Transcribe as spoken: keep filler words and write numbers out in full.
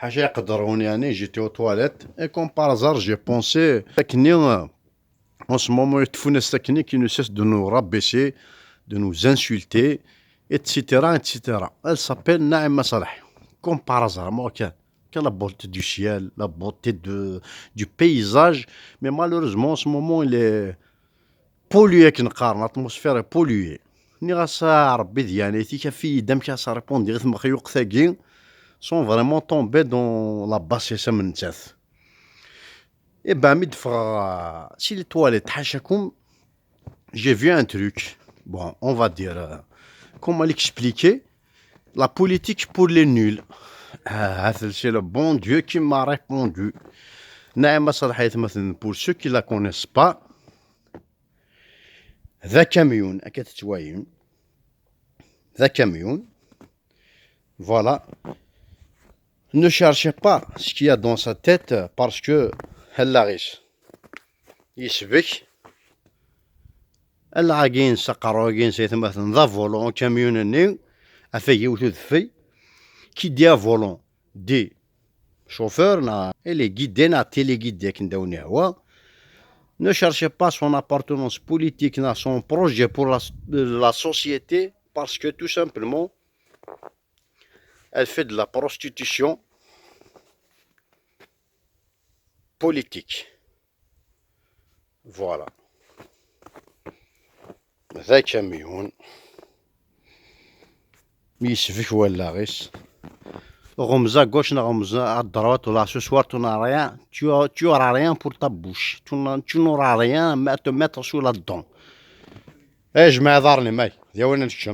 Ḥaca iqedrun, yani, j'étais aux toilettes. Et comme par hasard, j'ai pensé, akken, euh, en ce moment, il y a des gens qui ne cessent de nous rabaisser, de nous insulter, et cetera, et cetera. Elle s'appelle Naïma Saleh. Comme par hasard, moi, que, que la beauté du ciel, la beauté de, du paysage. Mais malheureusement, en ce moment, il est pollué, akken qqaren, l'atmosphère est polluée. Nniɣ-as a Rebbi d yeɛnayt-ik, af-iyi-d amek ara s-répondre i tmexyuqt-agi, sans vraiment tomber dans la bassesse am nettat. Et ben, mi d-ffɣeɣ, euh, si les toilettes, ḥacakum, j'ai vu un truc. Bon, on va dire, euh, comment l'expliquer? La politique pour les nuls. Ah, c'est le bon Dieu qui m'a répondu. Naïma Saleh, pour ceux qui la connaissent pas, d akamyun, akka tettwayem. D akamyun. Voilà. Ne cherchez pas ce qu'il y a dans sa tête, parce que allaɣ-is yesbek. Allaɣ-agi-ines, aqerru-agi-ines, ay atmaten, d avolant ukamyun-nni, ɣef yiwet udfel. Qui dit avolant dit chauffeur, neɣ il est guidé, neɣ téléguidé, akken d awen-yehwa. Ne cherchez pas son appartenance politique, neɣ son projet pour la, la société, parce que tout simplement, elle fait de la prostitution politique. Voilà. D akamyun. Mi yesbek wallaɣ-is. Ɣemza à gauche, neɣ ɣemza à droite, là, ce soir, tu n'as rien, tu as, tu auras rien pour ta bouche. Tu n'as, tu n'auras rien à te mettre sous la dent. Eh, jmeɛ iḍarren-im, ay, d yawan ad nečč.